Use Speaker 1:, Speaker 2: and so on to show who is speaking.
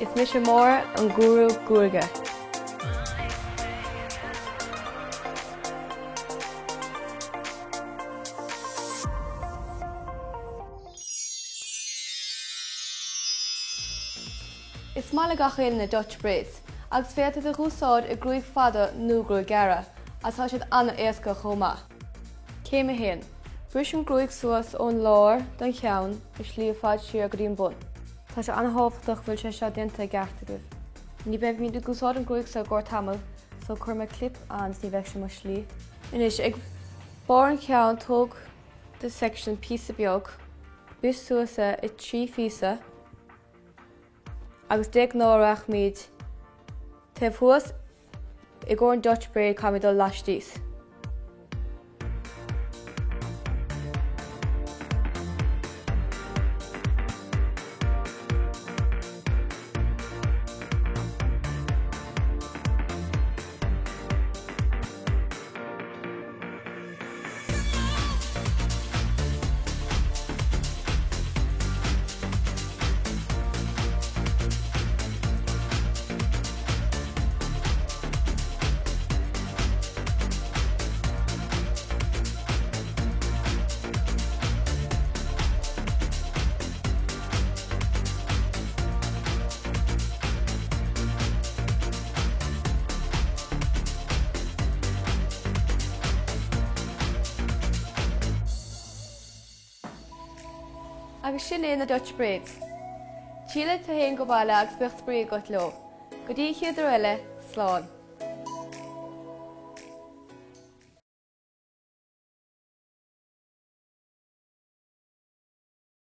Speaker 1: Is mise Máire, an gúrú gruaige. Is maith le gach éinne na Dutch braids, agus féadfaidh iad a dh'úsáid i gruaig fada nó gruaig gearra, agus tá siad an-éasca chomh maith. Céim 1. Bris an gruaig suas ón lár den cheann i slí fad siar go dtí an bun. Tá sé an-thábhachtach go bhfuil sé seo déanta i gceart agaibh. Ní beimid ag úsáid an gruaig seo i gcomhair tamall, so cuirfidh mé clip ann is ní bheidh sé mo shlí. Anois, ag barr an cheann, tóg do section píosa beag, bris suas é i 3 phíosa agus de ghnáth rachaimid taobh thuas i gcomhair an Dutch braid caithfimid dul laistíos. Agus sin é na Dutch Braids. Triail iad tú féin go baile agus bíodh spraoi agat leo. Go dtí an chéad uair eile, slán.